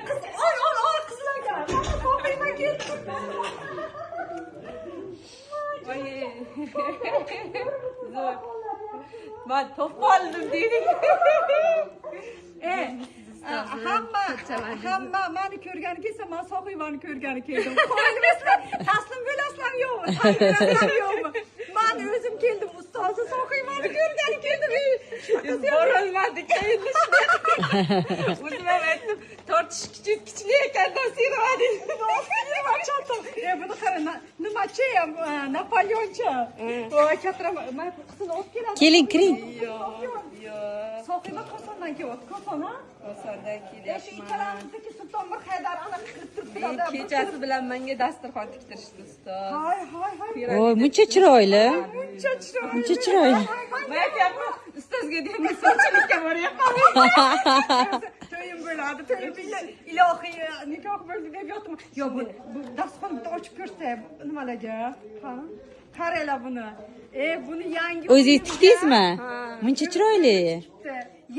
Qiz, oy, oy, oy, qizlarga. Mana Sohiba keldi. Voy. Zo'r. Man topib oldim deydi. E, hamma mani ko'rgani kelsa, man Sohibani ko'rgani keldim. Qoyilmaslar, taslim bo'lasizlarmi yo'qmi? Taslim yo'qmi? Man o'zim keldim, ustozi Sohibani ko'rgani keldim. E, shu qiz ham- Borolmadik endi shunday. O'zim ham aytdim, tortish kuchi kuchli ekan, siyramading. E, buni qara, nimachi ham, Napoleoncha. Voy, kattaram, mana bu qizini olib keladi. Keling, kiring. Yo'q, yo'q. Sohiba Kosondan kelyapti. Koson, ha? Kosondan E, shu kelyapman. ikkalamizniki Sulton bir Haydar ana qilib turibdi. Kechasi bilan menga dasturxon tiktirishdi ustoz. Hay, hay, hay. Voy, muncha chiroyli. Muncha chiroyli. Muncha chiroyli. Men aytyapman, ustozga deyapman, sovchilikka boryapman. To'yim bo'ladi, to'yim ilohiy nikoh bo'ldi deb yotdim. Yo, bu dasturxonni bitta ochib ko'rsa nimalarga? Ha? Qaranglar buni. E, buni yangi O'zingiz uyimga- tikdingizmi? Muncha chiroyli.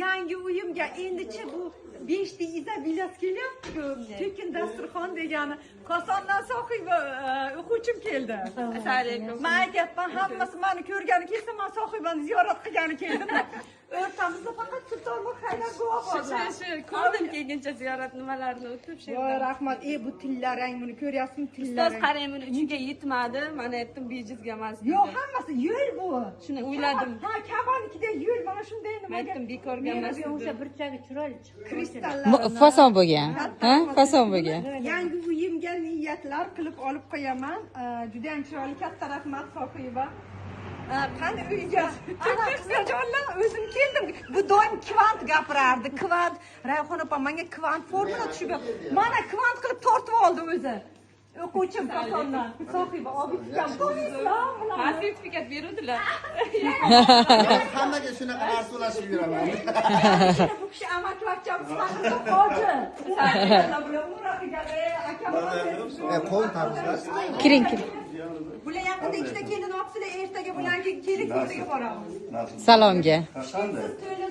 Yangi uyimga endichi bu 5 ta izabilas kelyapti-ku. Tekin dasturxon degani. Kosondan Sohiba o'quvchim keldi. Assalomu alaykum. Man aytyapman, hammasi mani ko'rgani kelsa, man Sohibani ziyorat qilgani keldim. O'rtamizda faqat Sulton Haydar guvoh Shu bor. shu ko'rdim kelguncha ziyorat nimalarini o'tib shu Voy, yerda. rahmat. E, bu tilla rang, buni ko'ryapsizmi, tilla Ustoz rang. qarang, buni uchiga yetmadi. Mana aytdim, bejizga emas. Yo'q, hammasi yo'l bu. Shuni o'yladim. Ha, kabanikida yo'l mana shunday Men nimaga? aytdim, bekorga emas. O'sha burchagi chiroyli chiqdi. Kristallar. Fason bo'lgan. Ha, fason bo'lgan. Yangi uyimga niyatlar qilib olib qo'yaman. Juda ham chiroyli, katta rahmat Sohiba. Qani uyga? Ana qizlarjonlar, o'zim keldim. Bu doim kvant gapirardi. Kvant. Rayhon opa menga kvant formula tushib berdi. Mana kvant qilib tortib oldi o'zi. O'quvchim Kosondan. Sohiba obidga Ha, sertifikat beruvdilar. Hammaga shunaqa narsa ulashib yuraman. Bu kishi amakivachchamiz Faxriddin hoji. Bular umra qilgan, akam. Qo'l ta'mizlash. Kiring, kiring. Bular yaqinda ikkita kelin olibsizlar, ertaga bularga kelin ko'riga boramiz. Salomga. Qanday? To'ylar